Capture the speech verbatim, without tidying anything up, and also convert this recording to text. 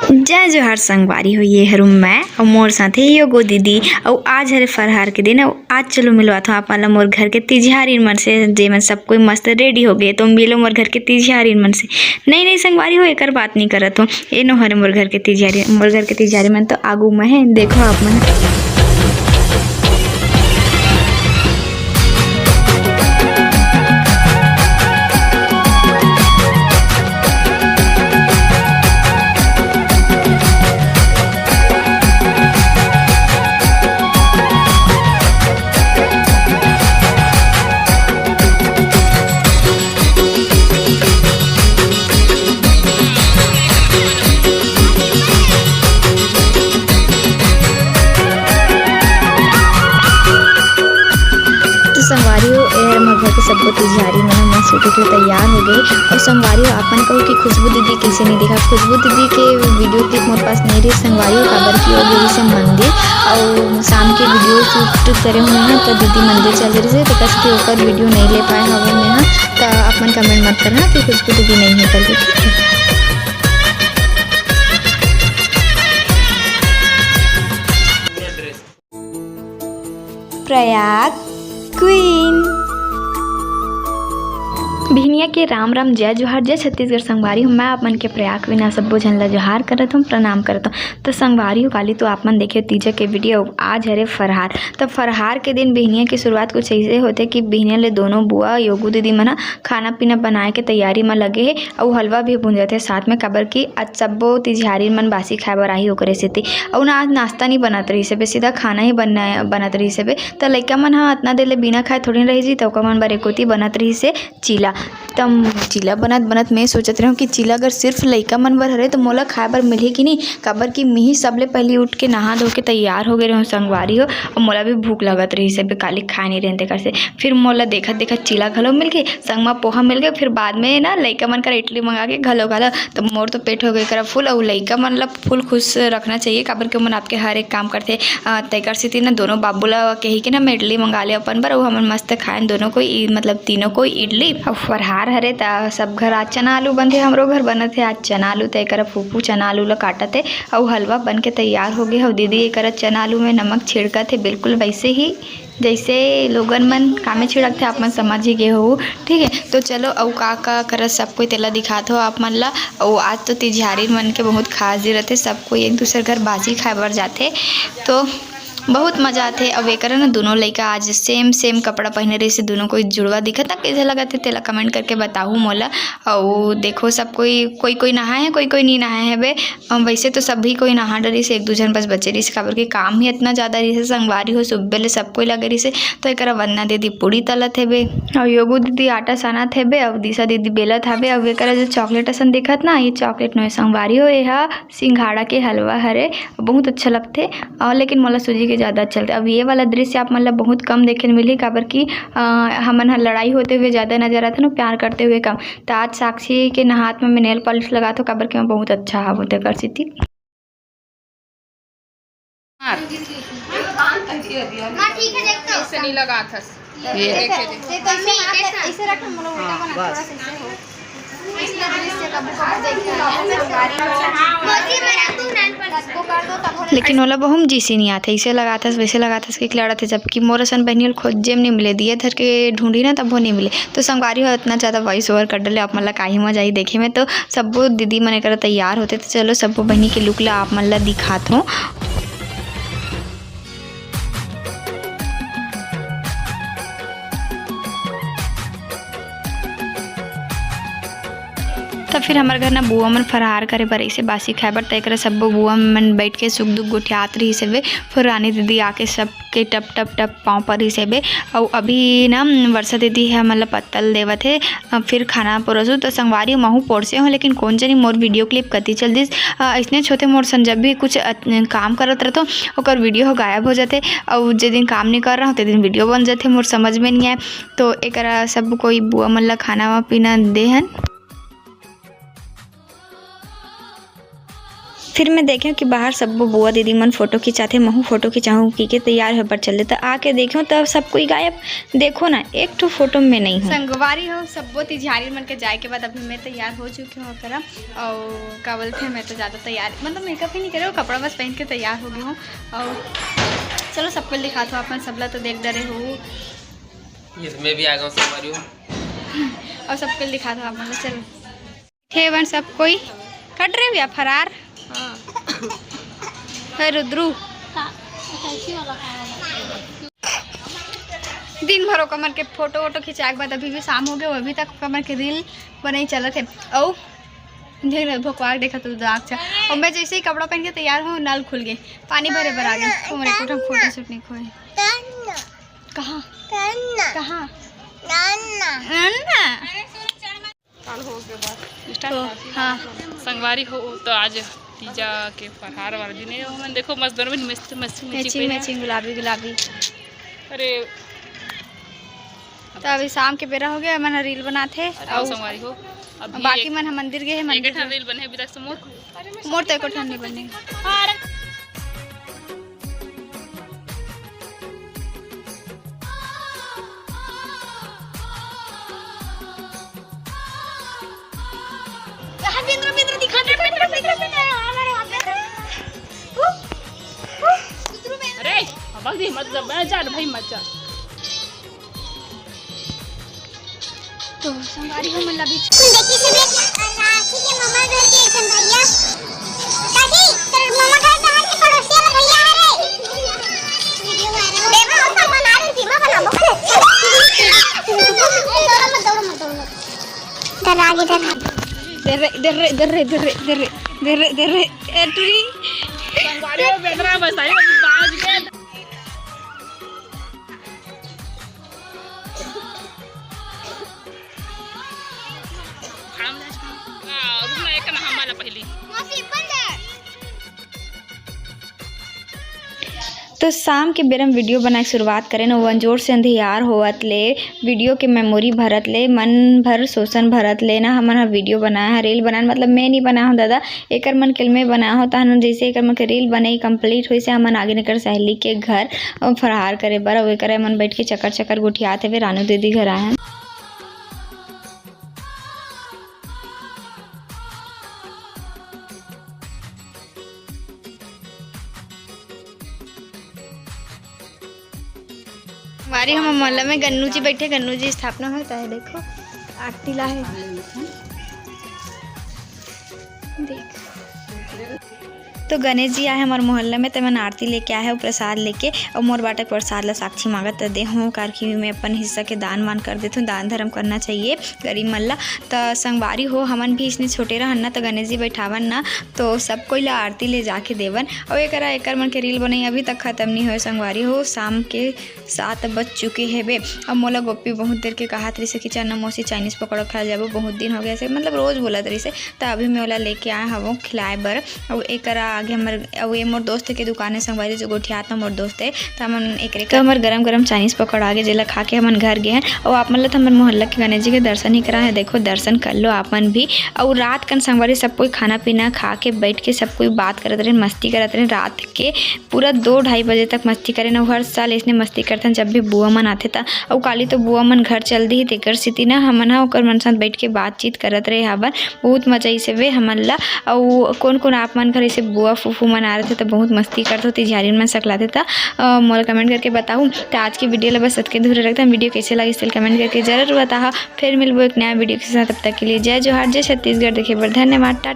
जय जोहार संगवारी हो, ये हरु मैं अउ मोर साथे योगो दीदी। अउ आज हरे फरहार के दिन, अउ आज चलो मिलवात हूँ आप मन ला मोर घर के तिजहारिन मन से, जे मन सब कोई मस्त रेडी हो गए। तो मिलो मोर घर के तिजहारिन मन से। नहीं नहीं संगवारी हो, एकर बात नहीं करत हूँ, ए नो हरे मोर घर के तिजहारी, मोर घर के तिजहारी मन तो आगू में है, देखो आप मन। तो संगवारी हो, ए हर मोर घर के सब्बो तिजहारी मन ह मस्त होके तैयार हो गए। और संगवारी हो, आप मन कहो कि खुशबू दीदी कैसे नहीं दिखा। खुशबू दीदी के वीडियो क्लिप मोर पास नहीं रही संगवारी हो, काबर कि वो गई से मंदिर और शाम के वीडियो शूट करे हुए हैं, तो दीदी मंदिर चल रही से, तो कस के ऊपर वीडियो नहीं ले पाए हवे मैं ह। तो आप मन कमेंट मत करना कि खुशबू दीदी नहीं है करके, ठीक है। प्रयाग क्वीन। बिहनिया के राम राम, जय जोहार, जय छत्तीसगढ़ संगवारी हो। मैं आप मन के प्रयाग क्वीन आप सब्बो झन ला जोहार करत हूँ, प्रणाम करत हूँ। तो संगवारी हो, काली तो आप मन देखे तीजा के वीडियो, आज हरे फरहार। तो फरहार के दिन बिहनिया की शुरुआत कुछ ऐसे होते कि बिहनिया ले दोनों बुआ योगू दीदी मन ह खाना पीना बनाए के तैयारी म लगे हे, अउ हलवा भी भूंजत हे साथ में, काबर कि आज सब्बो तिजहारी मन बासी खाए बर आही ओकरे सेती। अउ ना आज नाश्ता नहीं बनत रहिस हे, सीधा खाना ही बनना, बनत रहिस हे। त लइका मन ह अतना देर ले बिना खाए थोड़ी रहि जी, त ओकर मन बर एकोती बनत रहिस हे चीला। त चीला बनत बनत मैं सोचत रहूँ कि चीला अगर सिर्फ लइका मन बर हरे त मोला खाए बर मिलही कि नहीं, काबर कि मिही सबले पहली उठ के नहा धो के तैयार हो गए रहूँ संगवारी हो, अउ मोला भी भूख लगत रहिस हे, काली खाए नहीं रहते कर से। फिर मोला देखत देखत चीला घलो मिल गए, संग म पोहा मिल गए, फिर बाद में ना लइका मन कर इडली मंगा के घलो घलो, तो मोर तो पेट हो गए करा फुल। अउ लइका मन ला फुल खुश रखना चाहिए, काबर कि ओमन आपके हर एक काम करथे। अ, तेकर सेती ना दोनों बाबू ला कही के ना मैं इडली मंगा ले अपन बर, अउ हमन मस्त खाएन दोनों कोई, इ-, मतलब तीनों कोई इडली। अउ फरहार हरे त सब घर आज चना आलू बनथे, हमरो घर बनत हे आज चना आलू, तेकर फूफू चना आलू ला काटत हे, अउ हलवा बन के तैयार हो गए। अउ दीदी एकर चना आलू में नमक छिड़कत हे, बिल्कुल वैसे ही जैसे लोगन मन कामे छिड़कथे, आप मन समझ ही गए हो, ठीक है। तो चलो, अउ का का करत सब कोई तेला दिखात हो आप मन ला। अउ आज तो तिजहारी मन के बहुत खास दिन रहते, सब कोई एक दूसर घर बासी खाए बर जाथे, तो बहुत मजा आथे। अउ एकर ना दोनों लइका आज सेम सेम कपड़ा पहने रहिस हे, दोनों कोई जुड़वा दिखत ना, कैसे लगत हे तेला कमेंट करके बताहू मोला। अउ देखो सब कोई, कोई कोई नहाए है, कोई कोई नहीं नहाए है बे। अम, वैसे तो सभी कोई नहा डरिस हे, एक दू झन बस बचे रहिस हे, काबर के काम ही इतना ज्यादा रहिस हे, संगवारी हो सुबह ले सब कोई लगे रहिस हे, तो एकरा वंदना दीदी पूड़ी तलत हेबे, अउ योगू दीदी आटा सानत हेबे, अउ दिशा दीदी बेलत हवे। अउ एकरा जो चॉकलेट असन दिखत ना, ये चॉकलेट नोहे संगवारी हो, ये हा सिंघाड़ा के हलवा हरे, बहुत अच्छा लगथे। और लेकिन मोला सूजी के ज्यादा अच्छा लगथे। अब ये वाला दृश्य आप मन ला बहुत कम देखे ल मिलही, काबर कि अ, हमन ह लड़ाई होते हुए ज्यादा नजर आथे ना, प्यार करते हुए कम। त आज साक्षी के हाथ में मैं नेल पॉलिश लगात हो, काबर के मैं बहुत अच्छा हव तेकर सेती। मार। माँ, ठीक है, देखता हूँ। ऐसे नहीं लगात हस। ये देखे, देखे। ये तो ऐसे हाथ ऐसे रख, हम लोग उल्टा बना, थोड़ा सा ऐसे हो। इसलिए दृश्य कभी कभी देखते हैं, संगवारी हो। मोती मेरा तू नान पर कतको कर दो, तब हो लेकिन ओला बहुम जी से नहीं आथे, ऐसे लगात हस, वैसे लगात हस कि लड़त हे, जबकि मोर असन बहनी ल खोजे में नहीं मिले, दिए धर के ढूंढी ना, तब वो नहीं मिले। तो संगवारी हो इतना ज्यादा वॉइस ओवर कर डले, आप मन ला काही मजा आई देखे में। तो सब्बो दीदी मन एकर तैयार होते, तो चलो सब्बो बहनी के लुक ला आप मन ला दिखात हो। त फिर हमर घर ना बुआ मन फरहार करे बर ऐसे बासी खाए बर, त एकरा सब्बो बुआ मन बैठ के सुख दुख गोठियात रहिस हवे। फिर रानी दीदी आके सबके टप टप टप पाँव पर रहिस हवे। अउ अभी ना वर्षा दीदी ह हमन ला पत्तल देवत हे। अ, फिर खाना परोसू त संगवारी महू परोसे हो, लेकिन कोन जनी मोर वीडियो क्लिप कति चल दिस। अ, अइसने होथे मोर सन, जब भी कुछ अ, काम करत रहतो, ओकर वीडियो ह गायब हो जाथे। अउ जे दिन काम नहीं कर रहा, ते दिन वीडियो बन जाथे, मोर समझ में नहीं आए। तो एकरा सब कोई बुआ मन ला खाना वा पीना दे हन। फिर मैं देखेंव कि बाहर सब्बो बुआ दीदी मन फोटो खिंचाथे, महू फोटो खिंचाहूँ कहिके तैयार होए बर चल दे। त आके देखेंव त सब कोई गायब। देखो ना, एक ठो फोटो में नहीं हूँ। संगवारी हो, सब्बो तिजहारी मन के जाए के बाद अभी मैं तैयार हो चुकी हूँ करा। और का बोलथे, मैं तो ज़्यादा तैयार, मतलब मेकअप ही नहीं करे हूँ, कपड़ा बस पहन के तैयार हो गई हूँ। और चलो सबको दिखात हूँ, आप मन सबला तो देख डरे हो। ये तो मैं भी आ गया हूँ संगवारी हो। और सबको दिखात हूँ आप मन ला, चलो। थे बन सब कोई कट रहे भैया फरार। हाँ। हे रुद्रू। दिन भर ओकर मन के फोटो वोटो खिंचाए के बाद अभी भी शाम हो गए, अभी तक ओकर मन के रील बनाई चलत है। औ देख ना, भोकवार देखा तू दाग छा। और मैं जैसे ही कपड़ा पहन के तैयार हूँ, नल खुल गए, पानी भरे बर आ गए। हमर एको ठन फोटो शूट नहीं होए। कहाँ? कहाँ? नन्ना। नन्ना। तो हाँ। संगवारी हो, तो आज तीजा के फरहार वाला दिन है। ओमन देखो मस्त, दोनों में मस्त, मस्त matching matching, पहने हैं। Matching, गुलाबी गुलाबी। अरे। तो अभी शाम के बेरा हो गया, मन रील बनाथे। अरे, और संगवारी हो, अभी बाकी एक, मन ह मंदिर गए हैं, एक मंदिर ठन गए। रील बने अभी तक से मोर। मोर तो एको ठन नहीं बने। अरे, अब दे, मत जा, मैं जा, भाई, मत जा। तो संगवारी हो, मन ला भी देखी से देख, राखी के ममा घर के एक झन भैया। काकी, तोर ममा घर कहाँ के पड़ोसिया में भैया है रे? देवा, ओकर बना रही थी, मैं बनाबो। दौड़ो मत, दौड़ो मत, दौड़ो मत। डर आगे, डर आगे। दे रे, दे रे, दे रे, दे रे, दे रे, दे रे, दे रे। ए, टुरी। संगवारी हो, बेंदरा बसाई, बाज के। आ, रुक ना, एक ना हमारा पहली। तो शाम के बेरा में वीडियो बनाए के शुरुआत करेन, वो अंजोर से अंधियार होवत ले, वीडियो के मेमोरी भरत ले, मन भर शोषण भरत ले ना, हमन ह वीडियो बनाए ह, रील बनाए, मतलब मैं नहीं बनाए हूँ दादा, एकर मन के मैं बनाए हूँ, तहन जैसे एकर मन के रील बने कंप्लीट होइसे, हमन आगे निकर सहेली के घर अउ फरहार करे बर, अउ एकर मन बैठ के चकर चकर गोठियात हवे, रानू दीदी घर आए हन। हमारी हम मोहल्ला में गन्नू जी बैठे, गन्नू जी स्थापना होता है, देखो आरती ला है। देख। तो गणेश जी आए हमारे मोहल्ला में, तो मन आरती लेके आए हैं, प्रसाद लेके, और मोर बाटे प्रसाद ला साक्षी मांगत त दे हूँ, कार कि मैं अपन हिस्सा के दान वान कर देथूँ, दान धर्म करना चाहिए गरीब मन ला। त संगवारी हो, हमन भी इसने छोटे रहन ना, त गणेश जी बैठावन ना, तो सब कोई ला आरती ले जाके देवन। और एकरा, एकर मन के रील बनई अभी तक खत्म नहीं होए संगवारी हो, शाम के सात बज चुके हेबे। अब मोला गोपी बहुत देर के कहत रहिसे कि चल ना मौसी, चाइनीज पकौड़ा खाए जाबो, बहुत दिन हो गए से, मतलब रोज बोलत रहिसे। त अभी मैं ओला लेके आए हवों खिलाए बर। अउ एकरा आगे हमर, अउ ये मोर दोस्त के दुकान है संगवारी, जो गोठियात ना मोर दोस्त है। त हमन एकरे, त हमर गरम गरम चाइनीज पकौड़ा आगे, जेला खा के हमन घर गे हन। अउ आप मन ल त हमर मोहल्ला के गणेश जी के दर्शन ही करा है। देखो, दर्शन कर लो आप मन भी। अउ रात कन संगवारी सब कोई खाना पीना खा के बैठ के सब कोई बात करत रहे, मस्ती करत रहे। रात के पूरा दो ढाई बजे तक मस्ती करेन, अउ हर साल इसने मस्ती करथन जब भी बुआ मन आथे त। अउ काली तो बुआ मन घर चल दी, तेकर सेती ना हमन ह ओकर मन साथ बैठ के बातचीत करत रहे हावन। बहुत मजा आइस हवे हमन ला। अउ कोन कोन आप मन घर ऐसे बुआ फूफू मन आ रहे त बहुत मस्ती करत हो, तिजहारी मन सकलाते त, अ, मोला कमेंट करके बताहू। त आज की वीडियो ला बस अतके दूर रखथन। वीडियो कैसे लगिस तेला कमेंट करके जरूर बताहा। फिर मिलबो एक नया वीडियो के साथ, तब तक के लिए जय जोहार, जय छत्तीसगढ़। देखे बर धन्यवाद, टाटा।